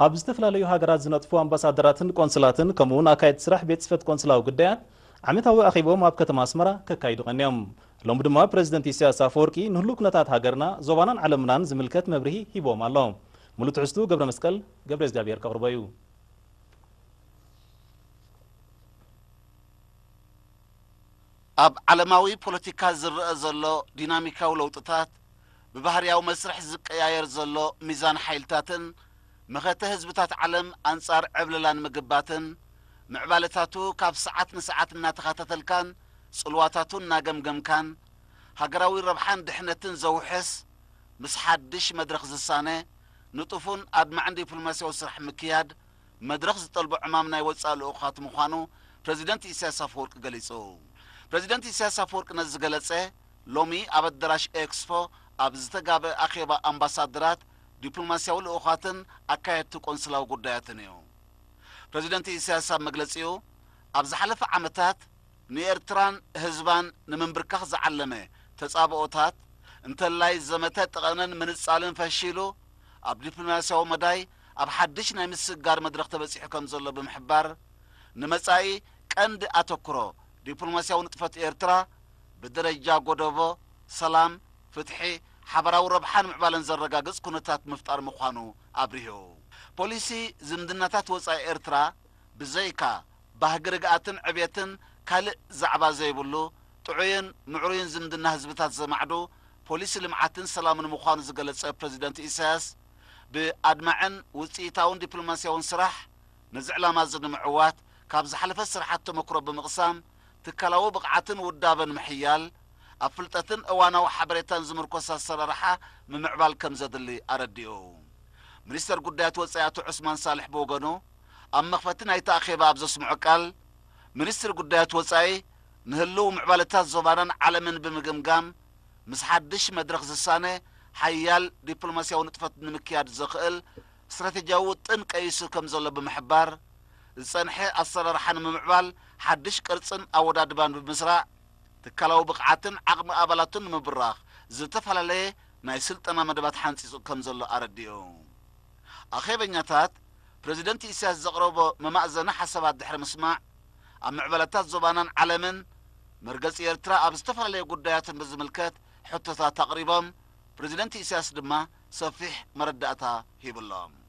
ኣብ ዝተፈላለዩ ሃገራት ዝነጥፉ ኣምባሳደራትን ቆንስላትን ከምኡውን ኣካየድቲ ስራሕ ቤት ጽሕፈት ቆንስላዊ ጉዳያት ዓመታዊ ኣኼቦም ኣብ ከተማ ኣስመራ ከካይዱ ቀንዮም። ሎሚ ድማ ፕረዚደንት ኢሳያስ ኣፈወርቂ ንህሉ ኩነታት ሃገርና፣ ዞባናን ዓለምናን ዝምልከት መብርሂ ሂቦም ኣሎ። ሙሉ ትሕዝቱ ገብረ መስቀል ገብረ እግዚኣብሔር ከቕርቦ እዩ። ኣብ ዓለማዊ ፖለቲካ ዝረአ ዘሎ ዲናሚካዊ ለውጥታት፣ ብባህርያዊ መስርሕ ዝቀያየር ዘሎ ሚዛን ሓይልታትን መኸተ ህዝብታት ዓለም ኣንጻር ዕብለላን ምግባትን፣ ምዕባለታቱ ካብ ሰዓት ንሰዓት እናተኸታተልካን ጽልዋታቱ እናገምገምካን፣ ሃገራዊ ረብሓን ድሕነትን ዘውሕስ፣ ምስ ሓድሽ መድረኽ ዝሳነ፣ ንጡፉን ኣድማዕን ዲፕሎማስያዊ ስራሕ ምክያድ፣ መድረኽ ዝጠልቦ ዕማም ናይ ወጻኢ ልኡኻት ምዃኑ ፕረዚደንት ኢሳያስ ኣፈወርቂ ገሊጹ። ፕረዚደንት ኢሳያስ ኣፈወርቂ ነዚ ዝገለጸ፣ ሎሚ ኣብ ኣዳራሽ ኤክስፖ ኣብ ዝተጋበ ኣኼባ ኣምባሳደራት፣ ዲፕሎማስያዊ ልኡኻትን ኣካየድቲ ቆንስላዊ ጉዳያትን እዩ። ፕረዚደንት ኢሳያስ ኣብ መግለጺኡ፣ ኣብ ዝሓለፈ ዓመታት ንኤርትራን ህዝባን ንምንብርካኽ ዝዓለመ ተጻብኦታት፣ እንተላይ ዘመተ ጠቐነን ምንጻልን ፈሺሉ፣ ኣብ ዲፕሎማስያዊ መዳይ ኣብ ሓድሽ ናይ ምስግጋር መድረኽ ተበጺሑ ከም ዘሎ ብምሕባር፣ ንመጻኢ ቀንዲ ኣተኩሮ ዲፕሎማስያዊ ንጥፈት ኤርትራ ብደረጃ ጎደቦ፣ ሰላም፣ ፍትሒ፣ ሓባራዊ ረብሓን ምዕባለን ዘረጋግጽ ኩነታት ምፍጣር ምዃኑ ኣብሪሁ። ፖሊሲ ዝምድናታት ወጻኢ ኤርትራ ብዘይካ ባህጊ ርግኣትን ዕብየትን ካልእ ዛዕባ ዘይብሉ ጥዑይን ምዕሩይን ዝምድና ህዝብታት ዘማዕዱ ፖሊሲ ልምዓትን ሰላምን ምዃኑ ዝገለጸ ፕረዚደንት ኢሳያስ፣ ብኣድማዕን ውጽኢታውን ዲፕሎማስያውን ስራሕ ነዚ ዕላማ እዚ ንምዕዋት ካብ ዝሓለፈ ስራሓት ተመክሮ ብምቕሳም ትካላዊ ብቕዓትን ውዳበን ምሕያል፣ ኣብ ፍልጠትን እዋናዊ ሓበሬታን ዝምርኮስ ኣሰራርሓ ምምዕባል ከም ዘድሊ ኣረዲኡ። ሚኒስተር ጉዳያት ወጻኢ ኣቶ ዑስማን ሳልሕ ብወገኑ፣ ኣብ መኽፈቲ ናይቲ ኣኼባ ኣብ ዘስምዖ ቃል፣ ሚኒስትሪ ጉዳያት ወጻኢ ንህልው ምዕባለታት ዞባናን ዓለምን ብምግምጋም፣ ምስ ሓድሽ መድረኽ ዝሳነ ሓያል ዲፕሎማስያዊ ንጥፈት ንምክያድ ዘኽእል ስትራቴጂያዊ ውጥን ቀይሱ ከም ዘሎ ብምሕባር፣ ዝጸንሐ ኣሰራርሓ ንምምዕባል ሓድሽ ቅርጽን ኣወዳድባን ብምስራዕ፣ ትካላዊ ብቕዓትን ዓቕሚ ኣባላቱን ንምብራኽ ዝተፈላለየ ናይ ስልጠና መደባት ሓንጺጹ ከም ዘሎ ኣረዲኡ። ኣኼበኛታት ፕረዚደንት ኢሳያስ ዘቕረቦ መማእዘኒ ሓሳባት ድሕሪ ምስማዕ፣ ኣብ ምዕባለታት ዞባናን ዓለምን መርገጺ ኤርትራ ኣብ ዝተፈላለየ ጉዳያትን ብዝምልከት ሕቶታት ኣቕሪቦም፣ ፕረዚደንት ኢሳያስ ድማ ሰፊሕ መረዳእታ ሂብሎም።